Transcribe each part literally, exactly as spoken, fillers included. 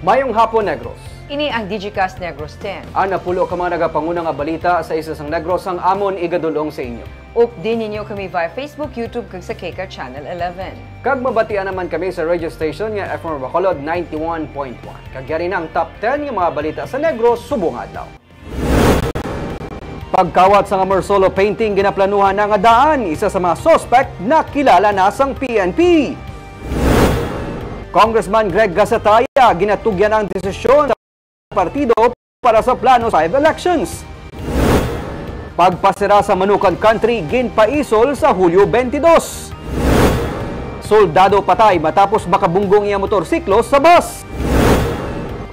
Mayong hapon, Negros. Ini ang Digicast Negros ten. Ang napulo ka mga nagapanguna nga balita sa isla sang Negros ang amon igadul-ong sa inyo. Updi ninyo kami via Facebook, YouTube, kag sa K K Channel eleven. Kag mabatian naman kami sa radio station nga F M Bacolod ninety-one point one. Kag yari na ang top ten nga mga balita sa Negros subong adlaw. Pagkawat sang Amorsolo painting ginaplanuhan na nga daan, isa sa mga suspect nakilala na sang P N P. Congressman Greg Gasataya ginatugyan ang desisyon sa partido para sa plano five elections. Pagpasira sa Manukan Country ginpaisol sa Hulyo twenty-two. Soldado patay matapos makabunggong iya motorsiklo sa bus.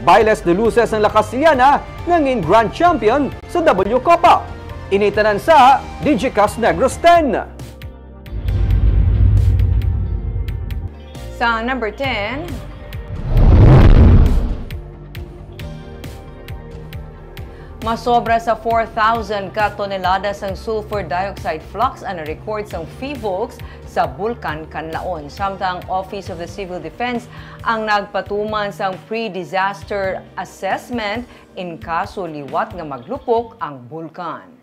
Bailes de Luces ang La Castellana nangin grand champion sa W Copa. Ini tanan sa Digicast Negros ten. Sa number ten, masobra sa four thousand ka tonelada sang sulfur dioxide flux ang na-record sang PHIVOLCS sa Bulkan Kanlaon. Samtang Office of the Civil Defense ang nagpatuman sang pre-disaster assessment in kaso liwat nga maglupok ang bulkan.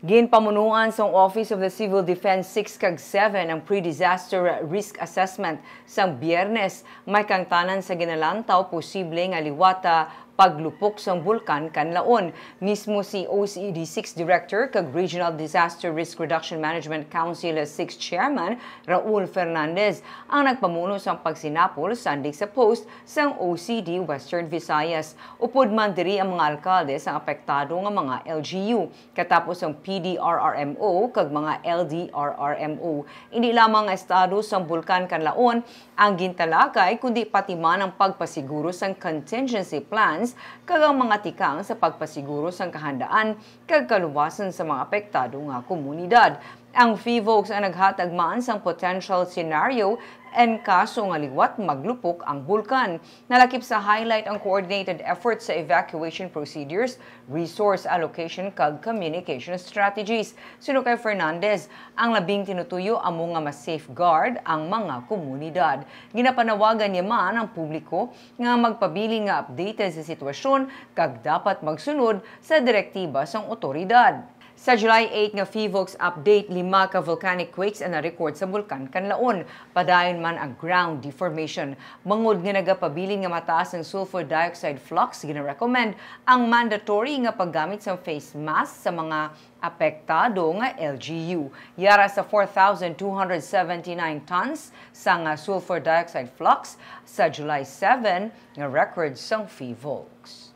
Ginpamunuan sang Office of the Civil Defense six kag seven ang pre-disaster risk assessment sang Biyernes, may kangtanan sa ginalantaw posible nga liwata paglupok sang Bulkan Kanlaon. Mismo si O C D six Director kag Regional Disaster Risk Reduction Management Council six Chairman Raul Fernandez ang nagpamuno sang pagsinapol, sandig sa post sang O C D Western Visayas. Upod man diri ang mga alkalde sang apektado nga mga L G U, katapos ang P D R R M O kag mga L D R R M O. Indi lamang ang estado sang Bulkan Kanlaon ang gintalakay, kundi pati man ang pagpasiguro sang contingency plans kag ang mga tikang sa pagpasiguro sang kahandaan kag kaluwasan sa mga apektado nga komunidad. Ang PHIVOLCS ang naghatag man sang potential scenario in kaso nga liwat maglupok ang bulkan. Nalakip sa highlight ang coordinated efforts sa evacuation procedures, resource allocation, kag communication strategies. Suno kay Fernandez, ang labing tinutuyo amo nga ma-safeguard ang mga komunidad. Ginapanawagan niya man ang publiko nga magpabilin nga updated sa sitwasyon kag dapat magsunod sa direktiba sang otoridad. Sa July eight nga PHIVOLCS update, lima ka volcanic quakes ang na-record sa Bulkan Kanlaon. Padayon man ang ground deformation. Bangod nga nagapabilin nga mataas ang sulfur dioxide flux, gina-recommend ang mandatory nga paggamit sang face mask sa mga apektado nga L G U. Yara sa four thousand two hundred seventy-nine tons sang sulfur dioxide flux sa July seven nga record sang PHIVOLCS.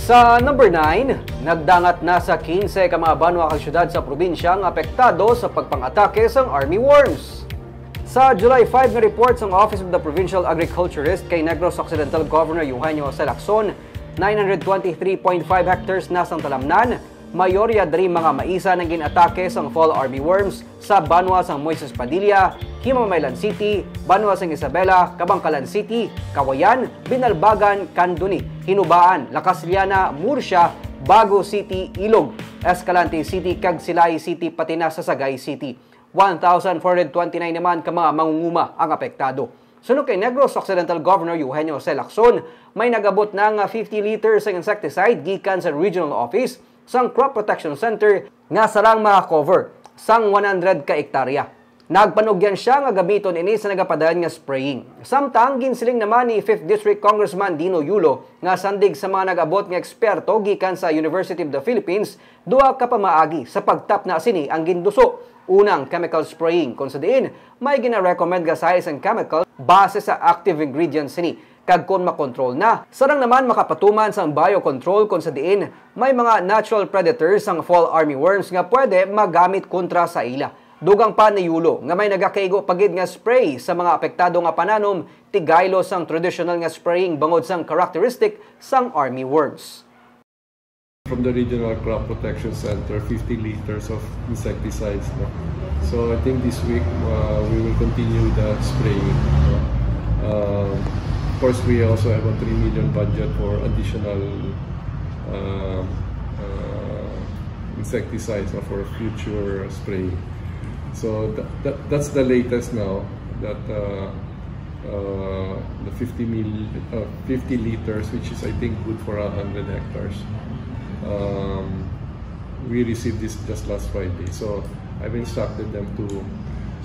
Sa number nine, nagdangat na sa quince ka mga banwa kag syudad sa probinsya ang apektado sa pagpang-atake sang army worms. Sa July five nga report sang Office of the Provincial Agriculturist kay Negros Occidental Governor Eugenio Jose Lacson, nine hundred twenty-three point five hectares na sang talamnan, mayorya diri mga maisan ang gin-atake sang fall army worms sa banwa sang Moises Padilla, Himamaylan City, banwa sang Isabela, Kabankalan City, Cauayan, Binalbagan, Candoni, Hinubaan, La Castellana, Murcia, Bago City, Ilog, Escalante City, kag Silay City, pati na sa Sagay City. One thousand four hundred twenty-nine naman ka mga mangunguma ang apektado. Suno kay Negros Occidental Governor Eugenio Jose Lacson, may nag-abot na nga fifty liters sang insecticide gikan sa Regional Office sang Crop Protection Center nga sarang maka-cover sang one hundred ka ektarya. Nagpanugyan sia nga gamiton ini sa nagapadayon nga spraying. Samtang ginsiling naman ni Fifth District Congressman Dino Yulo nga sandig sa mga nag-abot nga eksperto gikan sa University of the Philippines, duha ka pamaagi sa pagtapna sini ang ginduso. Unang chemical spraying, kon sa diin may gina-recommend nga size ang chemical base sa active ingredients sini, kag kon makontrol na. Sarang naman makapatuman sang biocontrol kon sa diin may mga natural predators ang fall army worms nga pwede magamit kontra sa ila. Dugang pa ni Yulo nga may nagakaigo pa gid nga spray sa mga apektado nga pananom, tigaylo sang traditional nga spraying bangod sang characteristic sang army worms. From the Regional Crop Protection Center, fifty liters of insecticides, no? So I think this week, uh, we will continue the spraying, no? Uh, of course, we also have a three million budget for additional, uh, uh, insecticides, no, for future spraying. So that, that, that's the latest now, that uh, uh, the fifty mil, uh, fifty liters, which is, I think, good for a hundred hectares. Um, we received this just last Friday, so I've instructed them to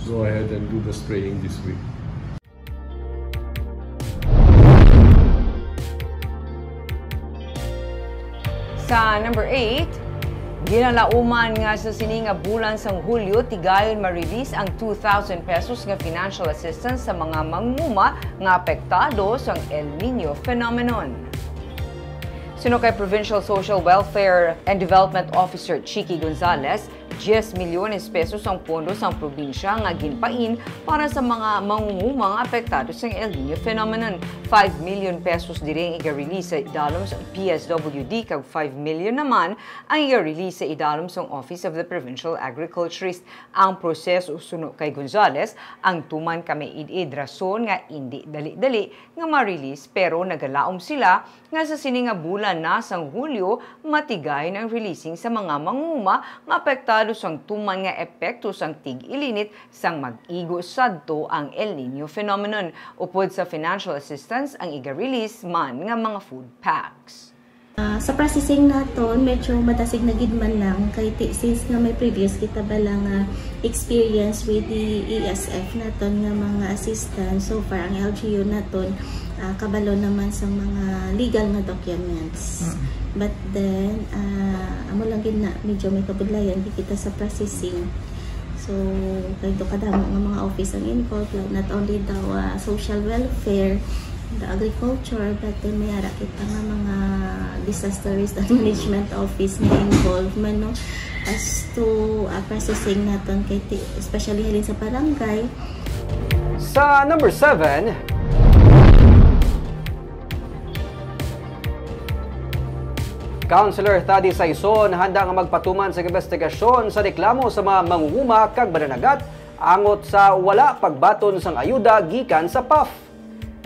go ahead and do the spraying this week. Sa number eight, ginalauman nga sa sini nga bulan sang Hulyo, tigayon ma-release ang two thousand pesos nga financial assistance sa mga manguma nga apektado sang El Niño phenomenon. Suno kay Provincial Social Welfare and Development Officer Chicky Gonzalez, diyes milyones pesos ang pondo sang probinsya nga ginpain para sa mga mangunguma nga apektado sang El Niño phenomenon. Five million pesos diri ang iga-release sa idalom sang P S W D kag five million naman ang iga-release sa idalom sang Office of the Provincial Agriculturist. Ang proseso, suno kay Gonzalez, ang tuman ka may id-id rason nga indi dali-dali nga ma-release, pero nagalaom sila nga sa sini nga bulan na sang Hulyo, matigayon ang releasing sa mga manguma nga apektado sang tuman nga epekto sang tig-ilinit sang mag-igo sadto ang El Niño phenomenon, upod sa financial assistance ang iga-release man nga mga food packs. Ah, sa processing naton, medyo madasig na gid man lang kay ti- since nga may previous kita bala nga experience with the E S F naton nga mga assistance, so far ang L G U naton ah, kabalo naman sa mga legal nga documents. But then, ah, amo lang gid na medyo may kabudlayan di kita sa processing. So, kay do kadamo nga mga office ang involved, like not only daw ah, social welfare, the agriculture, but then may ara kita nga mga disaster risk management office nga involved man, no, as to ah, processing naton kay ti- especially halin sa barangay. Sa number seven, Councilor Thady Saison handa nga magpatuman sa investigasyon sa reklamo sa mga mangunguma kag mananagat angot sa wala pagbaton sang ayuda gikan sa PAF.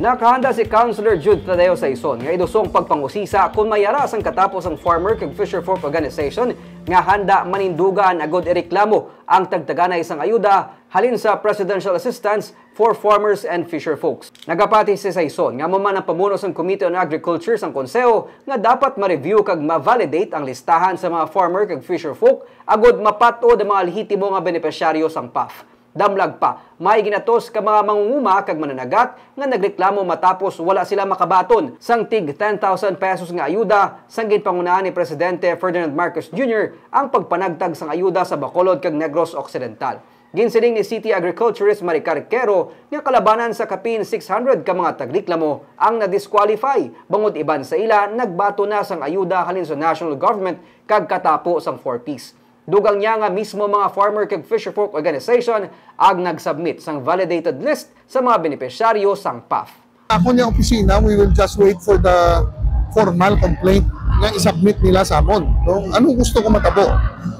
Nakahanda si Councilor Jude Tadeo Saison nga idusong pagpangusisa kon may ara sang katapos ang farmer kag fisherfolk organization nga handa manindugan agud ireklamo ang tagtaganay sang ayuda halin sa Presidential Assistance for Farmers and Fisherfolks. Nagapati si Saison nga amo man ang pamuno sang Committee on Agriculture sang Konseho nga dapat ma-review kag ma-validate ang listahan sa mga farmer kag fisherfolk agud mapat-od ang mga lehitimo nga benepisyaryo sang PAF. Damlag pa, may ginatos ka mga mangunguma kag mananagat nga nagreklamo matapos wala sila makabaton sang tig ten thousand pesos nga ayuda sang ginpangunahan ni Presidente Ferdinand Marcos Junior ang pagpanagtag sang ayuda sa Bacolod kag Negros Occidental. Ginsiling ni City Agriculturist Maricar Quero nga kalabanan sa kapin six hundred ka mga tagreklamo ang na-disqualify, bangod iban sa ila nagbaton na sang ayuda halin sa national government kag katapo sang four Ps. Dugang niya nga mismo mga farmer kag fisherfolk organization ang nag-submit sang validated list sa mga benepisyaryo sang PAF. Ako niya opisina, we will just wait for the formal complaint nga i-submit nila sa amon. No? Anong gusto ko matabo?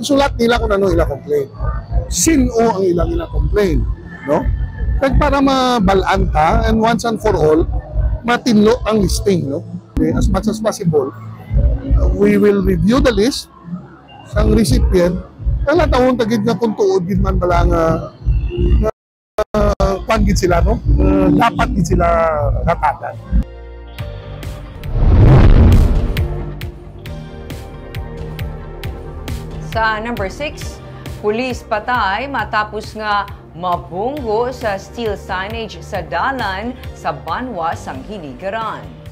Isulat nila kung ano ila complaint. Sino ang ilang ila complaint? No? Kag para mabalaan ta, and once and for all, matinlo ang listing. No? Okay, as much as possible, uh, we will review the list sang recipient, kala tawon ta gid nga kung tuod gid man bala nga, nga kuan gid sila, no? Uh, dapat gid sila ratagan. Sa number six, pulis patay matapos nga mabunggo sa steel signage sa dalan sa banwa sang Hinigaran.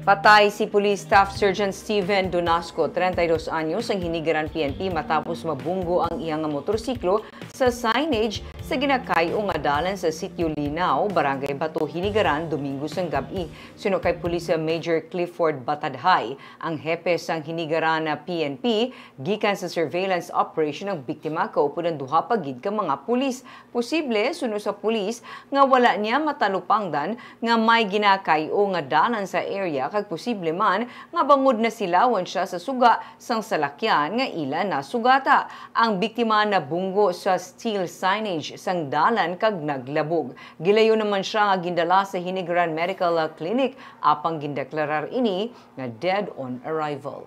Patay si Police Staff Sergeant Steven Donasco, treinta y dos anyos, ang Hinigaran P N P matapos mabunggo ang iya nga motorsiklo sa signage sa ginakay-o nga dalan sa Sitio Linao, Barangay Bato, Hinigaran, Domingo sang gab-i. Suno kay Police Major Clifford Batadhay, ang hepe sang Hinigaran P N P, gikan sa surveillance operation ang biktima kaupod ang duha pa gid ka mga pulis. Posible, suno sa pulis, nga wala niya matalupangdan nga may ginakay-o nga dalan sa area kag posible man nga bangod nasilawan siya sa suga sang salakyan nga ila nasugata. Ang biktima nabunggo sa steel signage sang dalan kag naglabog. Gilayon naman siya nga gindala sa Hinigaran Medical Clinic, apang gindeklarar ini nga dead on arrival.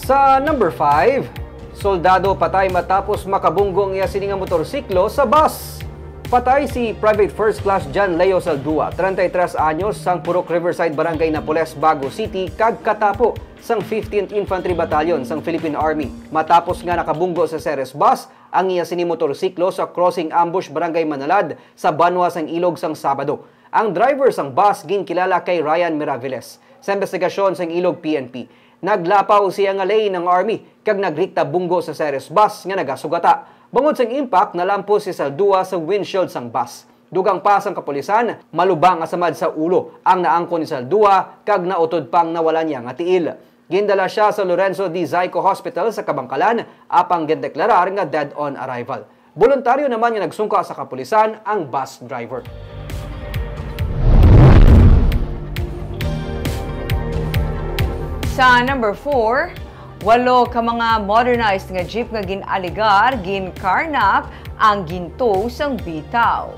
Sa number five, soldado patay matapos makabunggo ang iya sini nga motorsiklo sa bus. Patay si Private First Class John Leo Saldua, treinta y tres anyos, sang Purok Riverside, Barangay Napoles, Bago City, kag katapo sang fifteenth Infantry Battalion sang Philippine Army, matapos nga nakabunggo sa Ceres bus ang iya sini motorsiklo sa Crossing Ambush, Barangay Manalad, sa banwa sang Ilog sang Sabado. Ang driver sang bus ginkilala kay Ryan Miraviles. Sa investigasyon sang Ilog P N P, naglapaw siya nga lane ang army kag nagrikta bunggo sa Ceres bus nga nagasugata. Bangod sang impact, nalampos si Saldua sa windshield sang bus. Dugang pa sang kapulisan, malubang nga samad sa ulo ang naangkon ni Saldua kag nautod pang nawala niya nga tiil. Gindala sia sa Lorenzo D. Zaico Hospital sa Kabangkalan, apang gindeklarar nga dead on arrival. Boluntaryo naman nga nagsungka sa kapulisan ang bus driver. Sa number four, walo ka mga modernized nga jeep nga gin-alegar gin-carnap ang ginto sang bitaw.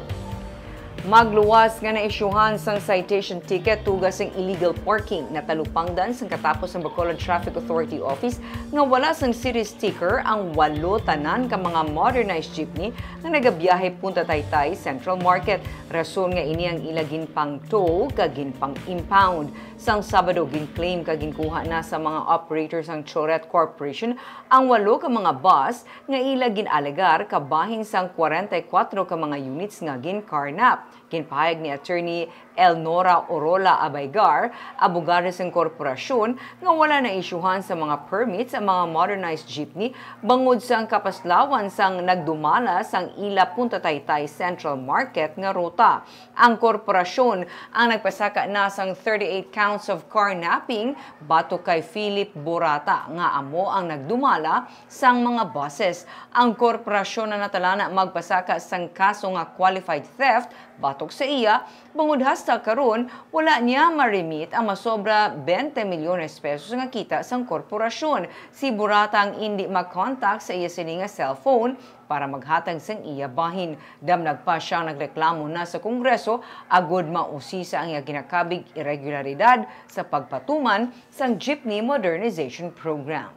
Magluwas nga naisyuhan sang citation ticket tuga sang illegal parking, natalupangdan sang katapos sang Bacolod Traffic Authority Office nga wala sang city sticker ang walo tanan ka mga modernized jeepney nga nagabiyahe punta Taytay Central Market. Rason nga ini ang ila ginpang-tow kag ginpang-impound. Sang Sabado, gin-claim kag ginkuha na sa mga operator sang Choret Corporation ang walo ka mga bus nga ila gin-alegar kabahin sang kwarenta y kuwatro ka mga units nga gin-carnap. Ginpahayag ni Attorney Elnora Orola Abaigar, abogado sang korporasyon, nga wala naisyuhan sa mga permits ang mga modernized jeepney bangod sang kapaslawan sang nagdumala sang ila punta Taytay Central Market nga ruta. Ang korporasyon ang nagpasaka na sang thirty-eight counts of carnapping batok kay Philip Burata, nga amo ang nagdumala sang mga buses. Ang korporasyon na natalana magpasaka sang kaso nga qualified theft batok sa iya, bangod hasta karon wala niya ma-remit ang masobra twenty milyones pesos nga kita sang korporasyon. Si Burata ang indi ma-contact sa iya sini nga cellphone para maghatag sang iya bahin. Damlag pa sia nagreklamo na sa Kongreso agud mausisa ang iya ginakabig iregularidad sa pagpatuman sang Jeepney Modernization Program.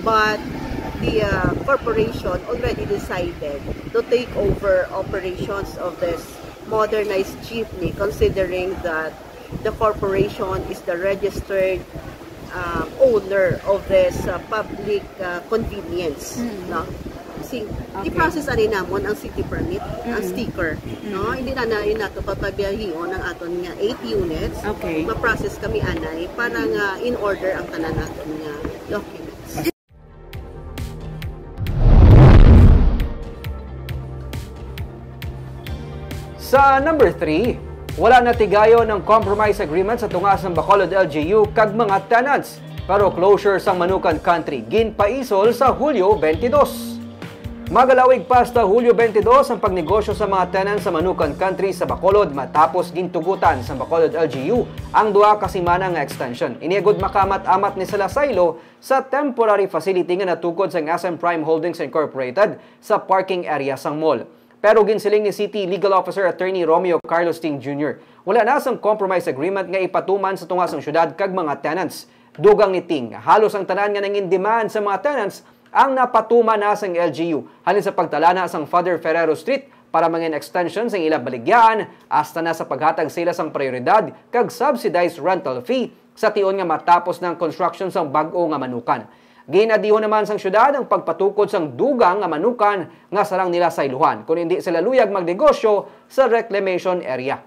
But the uh, corporation already decided to take over operations of this modernized jeepney, considering that the corporation is the registered uh, owner of this uh, public uh, convenience. Mm. No? Sing, okay. I-process ani namon ang city permit, ang sticker, no? Hindi na na yun nato papabiyahion ang aton nga eight units. Okay. Ma-process kami anay para nga in order ang tanan naton nga documents. Sa number three, wala natigayon ang compromise agreement sa tunga sang Bacolod L G U kag mga tenants, pero closure sang Manukan Country ginpaisol sa Hulyo twenty-two. Magalawig pa hasta Hulyo twenty-two ang pagnegosyo sa mga tenants sa Manukan Country sa Bacolod matapos gintugutan sa Bacolod L G U ang duha ka semana nga extension. Ini agud makaamat-amat ni sila saylo sa temporary facility nga natukod sang S M Prime Holdings Incorporated sa parking area sang mall. Pero ginsiling ni City Legal Officer Attorney Romeo Carlos Ting Junior, wala na sang compromise agreement nga ipatuman sa tunga sang syudad kag mga tenants. Dugang ni Ting, halos ang tanan nga nangin demand sa mga tenants ang napatuman na sang L G U, halin sa pagtalana sang Father Ferrero Street para mangin extension sang ila baligyaan, hasta na sa paghatag sa ila sang prioridad kag subsidized rental fee sa tion nga matapos na ang construction sang bag-o nga Manukan. Ginadihon naman sang syudad ang pagpatukod sang dugang nga Manukan nga sarang nila sayluhan, kon indi sila luyag magnegosyo sa reclamation area.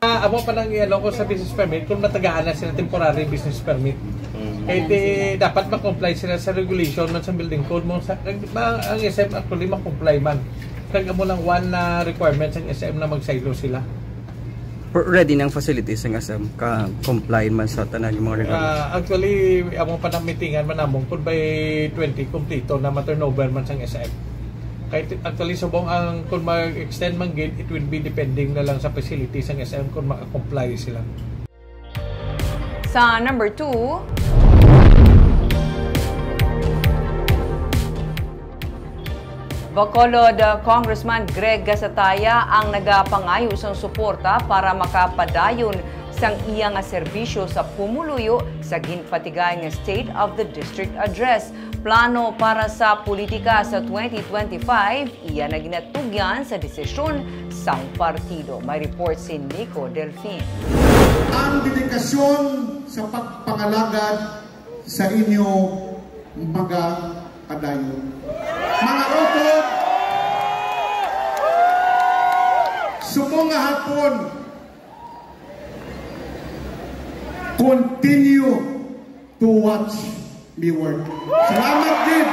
Ah, amo pa nang iano ko sa business permit kung matagaan na sila temporary business permit. Mm. Kay ti, dapat ma-comply sila sa regulation man sa building code mo sa, ma, ang S M actually ma-comply man. Kag amo lang one na requirement sang S M na magsaylo sila. Per-, ready ng facilities ng S M ka comply man sa tanan yung mga requirements? Ah, actually, amo pa nang meetingan man namon kung by twenty kompleto na ma-turnover man sang S M. Kay ti-, actually, subong ang kung mag-extend man gid, it will be depending na lang sa facilities ng S M kung maka-comply sila. Sa number two, Bacolod, uh, Congressman Greg Gasataya ang nagapangayo sang suporta para makapadayon sang iya nga serbisyo sa pumuluyo sa ginpatigay nga State of the District Address. Plano para sa politika sa twenty twenty-five, iya na ginatugyan sa desisyon sang partido. May report si Nico Delfin. Ang dedikasyon sa pagpangalagad sa inyo magapadayon. Mga utod, subong nga hapon, continue to watch me work. Salamat gid.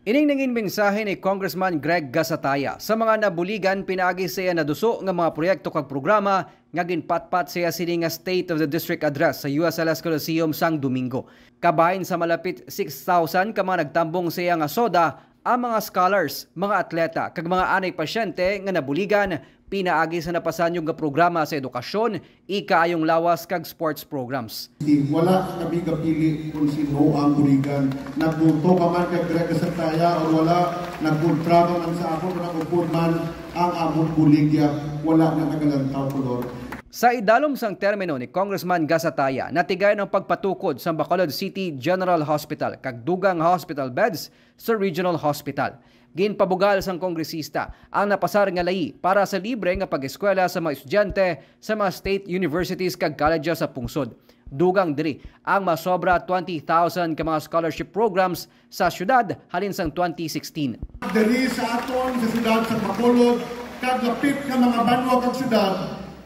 Ining nangin mensahe ni Congressman Greg Gasataya sa mga nabuligan pinaagi sa iya naduso nga mga proyekto kag programa nga ginpatpat sa iya sini nga State of the District Address sa U S L S Coliseum sang Domingo. Kabahin sa malapit six thousand ka mga nagtambong sa iya nga SODA, ang mga scholars, mga atleta, kag mga anay pasyente nga nabuligan pinaagi sa napasanyog nga programa sa edukasyon, ikaayong lawas, kag sports programs. Wala kami kapili kung sino ang buligan. Nagboto ka man kay Greg Gasataya o wala, nagkontra ka man sa akon o nag-upod man, ang amon buligya wala na nagalantaw kolor. Sa idalom sang termino ni Congressman Gasataya, natigayon ang pagpatukod sang Bacolod City General Hospital kag dugang hospital beds sa Regional Hospital. Ginpabugal sang kongresista ang napasar nga layi para sa libre nga pag-eskwela sa mga estudyante sa mga state universities kag colleges sa pungsod. Dugang diri ang masobra twenty thousand ka mga scholarship programs sa syudad halin sang twenty sixteen. Diri sa aton sa siyudad sa Bacolod, kag lapit nga mga banwa kag syudad,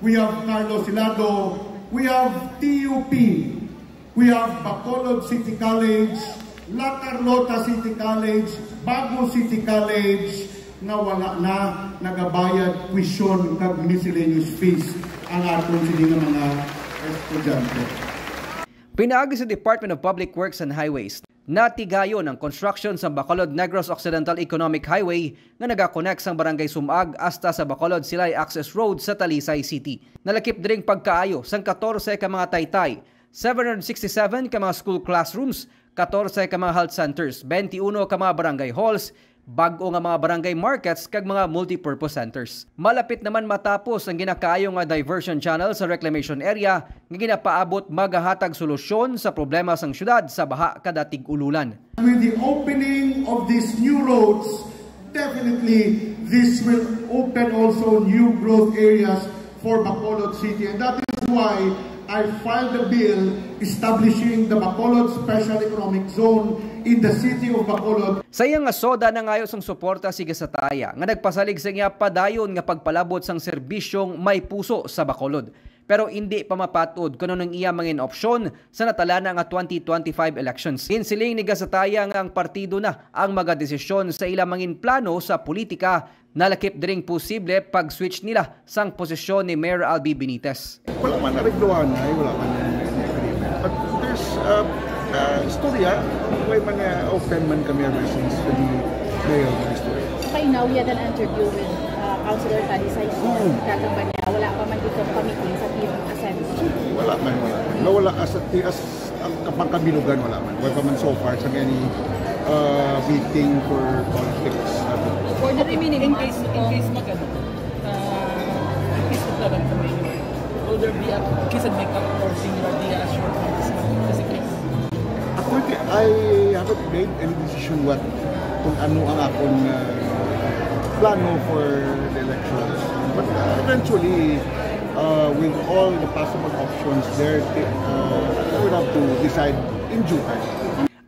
we have Carlos Hilado, we have T U P, we have Bacolod City College, La Carlota City College, Bago City College, nga wala na nagabayad tuition kag miscellaneous fees ang aton sini nga mga estudyante. Pinaagi sa Department of Public Works and Highways, natigayon ang construction sa Bacolod Negros Occidental Economic Highway nga nagakonek sang Barangay Sumag hasta sa Bacolod Silay Access Road sa Talisay City. Nalakip diri ang pagkaayo sang katorse ka mga taytay, seven hundred sixty-seven ka mga school classrooms, katorse ka mga health centers, twenty-one ka mga barangay halls, bag-o nga mga barangay markets kag mga multipurpose centers. Malapit naman matapos ang ginakaayo nga diversion channel sa reclamation area nga ginapaabot magahatag solusyon sa problema sang syudad sa baha kada tig-ululan. With the opening of these new roads, definitely this will open also new growth areas for Bacolod City, and that is why I filed the bill establishing the Bacolod Special Economic Zone in the city of Bacolod. Sa iya nga SODA, nangayo sang suporta si Gasataya nga nagpasalig sa iya padayon nga pagpalabot sang serbisyong may puso sa Bacolod. Pero indi pa mapat-od kon ano ang iya mangin opsyon sa natalana nga twenty twenty-five elections. Ginsiling ni Gasataya nga ang partido na ang magadesisyon sa ila mangin plano sa politika, nalakip diring posible pag-switch nila sang posisyon ni Mayor Albi Benitez. Wala man aregluhan ay, wala man agreement. But there's, uh, uh, istorya, way man nga open man kami ever since the mayor ng istorya. Okay, now we had an interview with, uh, Councilor Talisay. Mm. Kagamba niya, wala pa man dito committee sa team assembly. Wala man, wala man. Nawala as a, as ang kapangkabilugan, wala man. Wala pa man so far sa any, uh, meeting for politics. For the remaining, in case, in case mag-ano, uh, in case maglaban ka, Mayor, will there be a kiss and make up or similar dia as your congressman? Just in case. Ako, I haven't made any decision what kung ano ang akong, uh, plano for the elections. But, uh, eventually, uh, with all the possible options there, uh, I will have to decide in due time.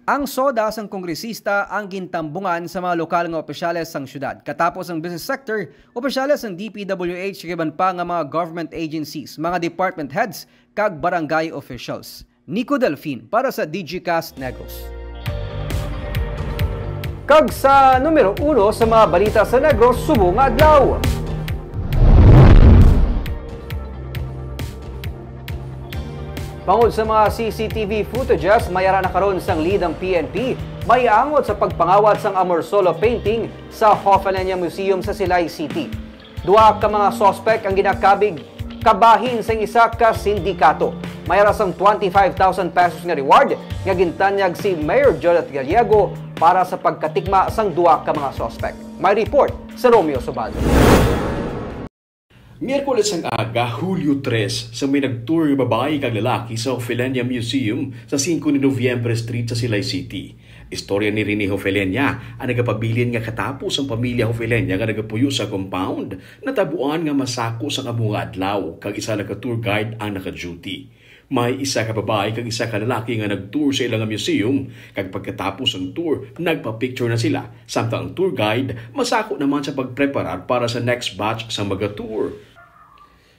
Ang SODA sang kongresista ang gintambungan sa mga lokal nga opisyales sang syudad. Katapos ang business sector, opisyales sang D P W H kag iban pa nga mga government agencies, mga department heads, kag barangay officials. Nico Delfin para sa Digicast Negros. Kag sa numero uno sa mga balita sa Negros subong nga adlaw. Bangod sa mga C C T V footages, may ara na karon sang lead ang P N P, may angot sa pagpangawat sang Amorsolo painting sa Hofalenya Museum sa Silay City. Duha ka mga suspek ang ginakabig kabahin sang isa ka sindikato. May ara sang twenty-five thousand pesos nga reward nga gintanyag si Mayor Jolette Gallego para sa pagkatikma sang duha ka mga suspek. May report si Romeo Sobado. Miyerkules ang aga, Hulyo tres, sa may nagtour nga babayi kag lalaki sa Ofelenia Museum sa singko ni Noviembre Street sa Silay City. Istorya ni Rene Hofelenia, ang nagapabilin nga katapos ang pamilya Hofelenia nga nagapuyo sa compound, natabuan nga masako sang amo nga adlaw kag isa lang ka tour guide ang naka-duty. May isa ka babayi kag isa ka lalaki nga nag-tour sa ila nga museum, kag pagkatapos ang tour, nagpa-picture na sila, samtang ang tour guide masako naman sa pagpreparar para sa next batch sang maga-tour.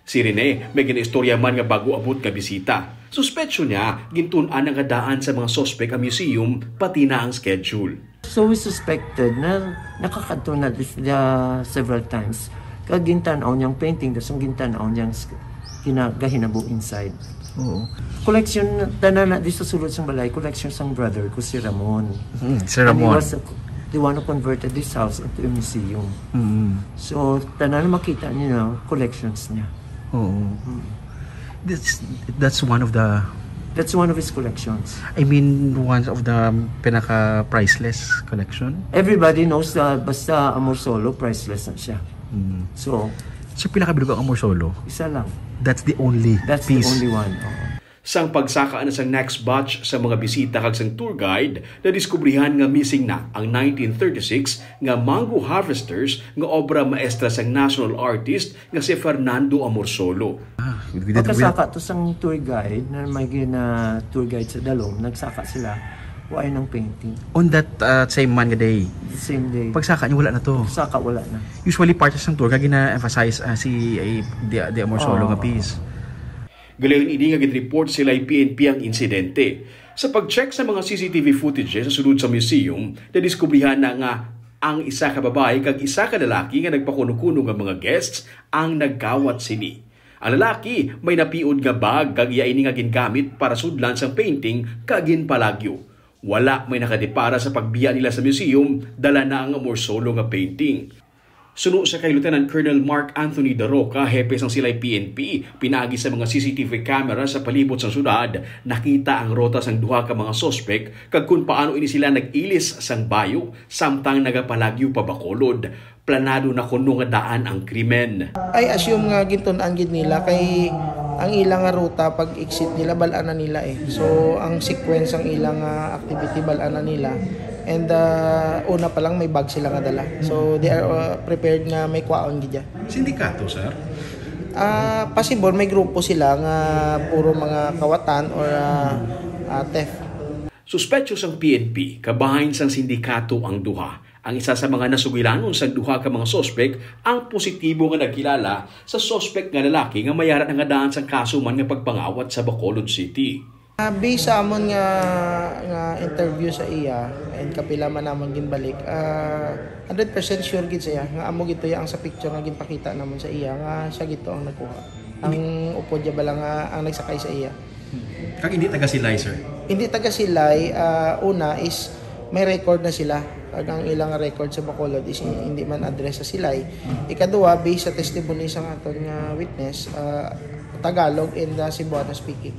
Si Rene may ginaistorya man nga bago abot nga bisita. Suspetsyo niya, gintun-an na nga daan sa mga suspek ang museum, pati na ang schedule. So we suspected na nakakadto na this, uh, several times. Kag gintan-aw niyang painting, tas ang gintan-aw niyang s-, kina-, gahinabo inside. Oo. Collection, tanan na di sa sulod sang balay, collection sang brother ko, si Ramon. Mm, si And he Ramon. was a, the one who converted this house into a museum. Mm. So, tanan na makita niyo na collections niya. Oo. Mm. That's, that's one of the That's one of his collections. I mean, one of the pinaka-priceless collection. Everybody knows na basta Amor Solo, priceless na siya. Mm. So, So, pila ka bilog ang Amor Solo? Isa lang. That's the only That's the piece. only one. Oo. Sang pagsaka na sang next batch sa mga bisita kag sang tour guide, nadiskubrihan nga missing na ang nineteen thirty-six nga Mango Harvesters nga obra maestra sang national artist nga si Fernando Amorsolo. Ah, we did, we Pagkasaka to sang tour guide na may gina-, tour guide sa Dalom, nagsaka sila, wa ay nang painting. On that, uh, same man nga day, The same day. Pagsaka niyo, wala na to. Saka, wala na. Usually, part sang tour nga gina-emphasize, ah, si, eh, the, the Amorsolo Oo. nga piece. Galayon ini nga gin-report sa Silay P N P ang insidente. Sa pag-check sa mga C C T V footage sa sulod sa museum, nadiskubrihan na nga ang isa ka babayi kag isa ka lalaki nga nagpakuno-kuno nga mga guests ang nagkawat sini. Ang lalaki may napiod nga bag kag iya ini nga gingamit para sudlan sang painting kag ginpalagyo. Wala may nakadepara sa pagbiya nila sa museum, dala na ang Amorsolo nga painting. Suno sa kay Lieutenant Colonel Mark Anthony Daroca, hepe sang Silay P N P, pinaagi sa mga C C T V camera sa palibot sang syudad, nakita ang ruta sang duha ka mga suspek kag kon paano ini sila nag-ilis sang bayo samtang nagapalagyo pa Bacolod. Planado na kuno nga daan ang krimen. I assume nga gintun-an gid nila kay ang ila nga ruta pag exit nila bal-an na nila eh. So ang sequence ang ilang, ah, activity bal-an na nila. And, ah, una pa lang may bag sila nga dala. So they are, ah, prepared nga may kwaon gid ya. Sindikato, sir? Ah, possible may grupo sila nga puro mga kawatan or, ah, ah, theft. Suspetso sang P N P, kabahin sang sindikato ang duha. Ang isa sa mga nasugilanon sang duha ka mga suspek ang positibo nga nagkilala sa suspek nga lalaki nga may ara na nga daan sang kaso man nga pagpangawat sa Bacolod City. Ah, based sa amon nga, nga interview sa iya and kapila man namon ginbalik, ah, hundred percent sure gid siya nga amo gid to ang sa picture nga ginpakita namon sa iya nga siya gid to ang nagkuha. Ang upod niya bala nga ang nagsakay sa iya. Kag hindi taga Silay, sir? Hindi taga Silay. Ah, una is may record na sila. Kag ang ilang record sa Bacolod is hindi man address sa Silay. Ikaduha, based sa testimony sa aton nga witness, ah, Tagalog and, ah, Cebuano speaking.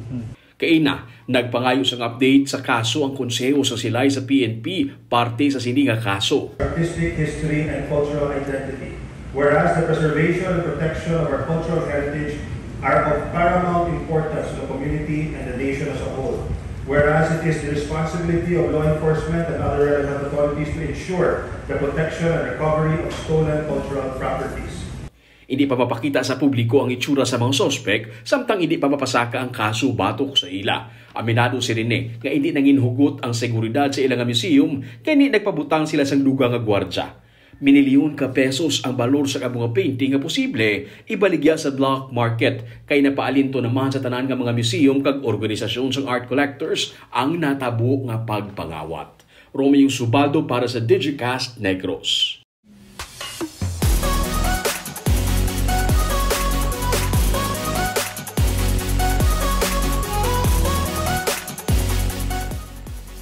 Kaina, nagpangayo sang update sa kaso ang konseho sa Silay sa P N P parte sa sini nga kaso. Artistic history and cultural identity. Whereas the preservation and protection of our cultural heritage are of paramount importance to the community and the nation as a whole. Whereas it is the responsibility of law enforcement and other relevant authorities to ensure the protection and recovery of stolen cultural properties. Hindi pa mapakita sa publiko ang itsura sa mga suspek, samtang hindi pa mapasaka ang kaso batok sa ila. Aminado si Rene nga hindi nanginhugot ang seguridad sa ila nga museum, kay hindi nagpabutang sila sang dugang nga gwardya. Minilyon ka pesos ang balor sa amo nga painting nga posible ibaligya sa black market, kay napaalinto naman sa tanan nga mga museum kag organisasyon sang art collectors ang natabo nga pagpangawat. Romeo Subaldo para sa Digicast Negros.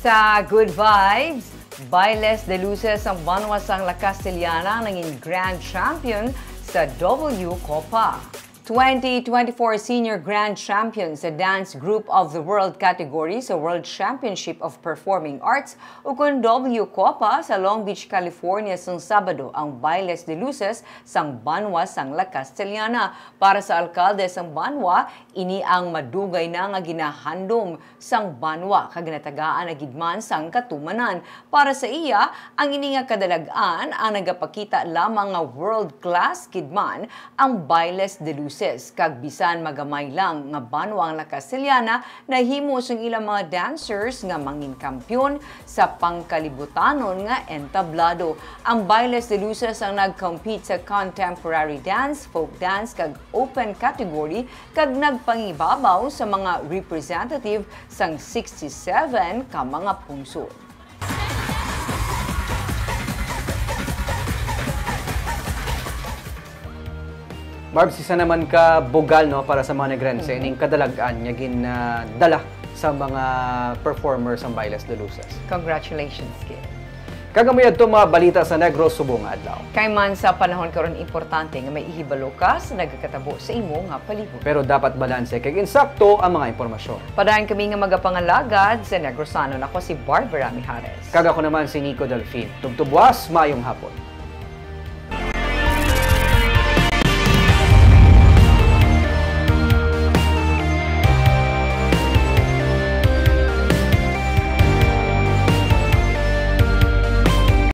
Sa Good Vibes, Bailes de Luces ang banwa sang La Castellana nangin grand champion sa W Copa. Twenty twenty-four Senior Grand Champion sa Dance Group of the World category sa World Championship of Performing Arts ukon W COPA sa Long Beach, California sang Sabado ang Bailes de Luces sang banwa sang La Castellana. Para sa alkalde sang banwa, ini ang madugay na nga ginahandom sang banwa kag natagaan na gid man sang katumanan. Para sa iya, ang ini nga kadalag-an ang nagapakita lamang nga world class gid man ang Bailes de Luces, kag bisan magamay lang nga banwa ang La Castellana, nahimo sang ilang mga dancers nga mangin kampiyon sa pangkalibutanon nga entablado. Ang Bailes de Luces ang nag-compete sa contemporary dance, folk dance, kag open category, kag nagpangibabaw sa mga representative sang sixty-seven ka mga pungsod. Barbs, isa naman ka bugal, no, para sa mga Negrense, mm-hmm, ining kadalag-an nga gin, ah, dala sa mga performers ang Bailes de Luces. Congratulations, Gil. Kag amo yadto mga balita sa Negros subong nga adlaw. Kay man sa panahon karon, importante nga may ihibalo ka sa nagakatabo sa imo nga palibot. Pero dapat balanse kag insakto ang mga impormasyon. Padayon kami nga magapangalagad sa Negrosanon. Ako si Barbara Mijares. Kag ako naman si Nico Delfin. Tubtubwas, maayong hapon.